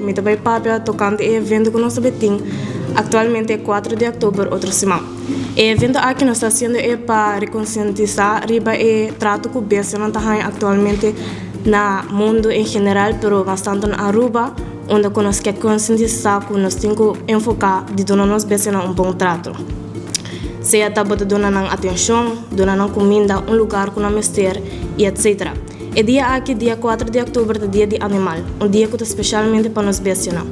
mi ta bai papia tocante e evento cu nos ta bai tin actualmente 4 di october otro siman. E evento aki nos ta haciendo e pa reconcientisa riba e trato cu bestianan ta haña actualmente na mundo en general pero mas tanto na Aruba unda cu nos ke concientisa cu nos tin cu enfoca di duna nos bestianan un bon trato. Sea ta bo ta duna nan atencion, duna nan cuminda, un lugar cu nan mester y etc. E dia aki, dia 4 di october, ta dia di animal, un dia cu ta specialmente pa nos bestianan.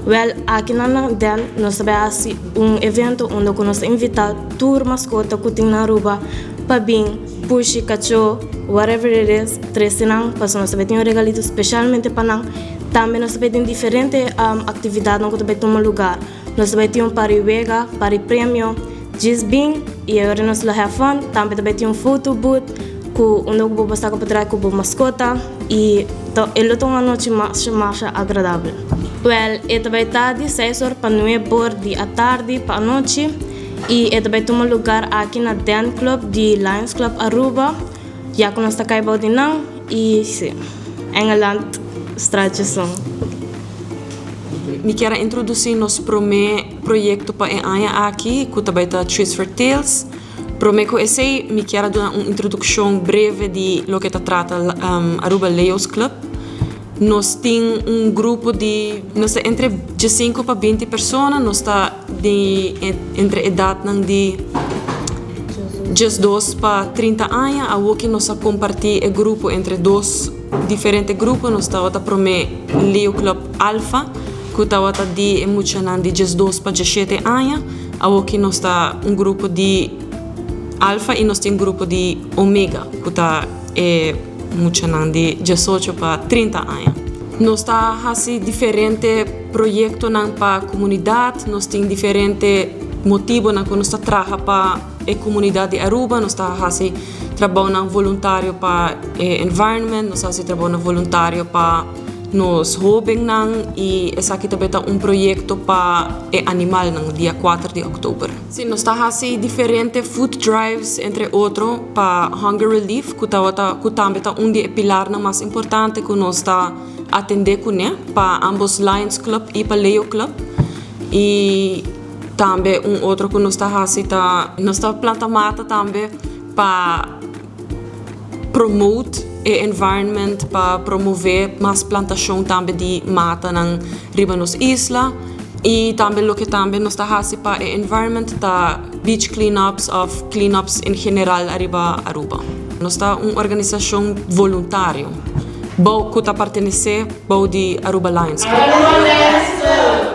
Wel, aki na na Den nos ta bay haci un evento unda cu nos ta invita tur mascota cu tin na Aruba pa bin, pushi, cacho, whatever it is, trece nan, pasobra nos ta bay tin un regalito specialmente pa nan. Tambe nos ta bay tin diferente actividadnan cu ta bay tuma lugar. Nos ta bay tin un par di wega, par di premio, djis bin y e ora nos lo have fun. Tambe ta bay tin un photo booth cu unda cu bo por saca potret cu bo mascota y e lo ta un anochi masha masha agradabel. Wel, e ta bay ta di seis or pa nuebe or di atardi pa anochi y e ta bay tuma lugar aki na Den Club di Lions Club Aruba, ya cu nos ta cay bou di nan y si, Engeland straatje son. Mi kier a introduci nos prome proyecto pa e aña aki cu ta bay ta Trees for Tails. Prome cu esey mi kier a duna un introduccion breve di loke ta trata Aruba Leos Club. Nos tin un grupo di, nos ta entre diescinco pa binti persona, nos ta di entre edadnan di diesdos pa trinta aña. Awoki nos a comparti e grupo entre dos. Diferente grupo nos tabata prome Leo Club Alpha cu tabata di e muchanan di 12 pa 17 aña. Awoki nos ta un grupo di Alpha y nos tin grupo di Omega cu ta e muchanan di 18 pa 30 aña. Nos ta haci diferente proyectonan pa comunidad, nos tin diferente motibonan cu nos ta traha pa e comunidad di Aruba, nos ta haci trabounan voluntario pa e environment, nos hasi trabounan voluntario pa nos hobennan y esaki tambe ta un proyecto pa e animalnan dia 4 di october. Si, nos ta hasi diferente food drives entre otro pa hunger relief cu tabata cu tambe ta un di e pilarnan mas importante cu nos ta atende cune pa ambos Lions Club y pa Leo Club y Tambe un otro ku nos ta hasi ta nos ta planta mata tambe pa promote e environment, pa promove mas plantashon tambe di matanan riba nos isla. I tambe loke tambe nos ta hasi pa e environment ta beach cleanups of cleanups en general ariba Aruba. Nos ta un organisashon voluntario bou ku ta pertenesé bou di Aruba Lions Club. Aruba Lions Club!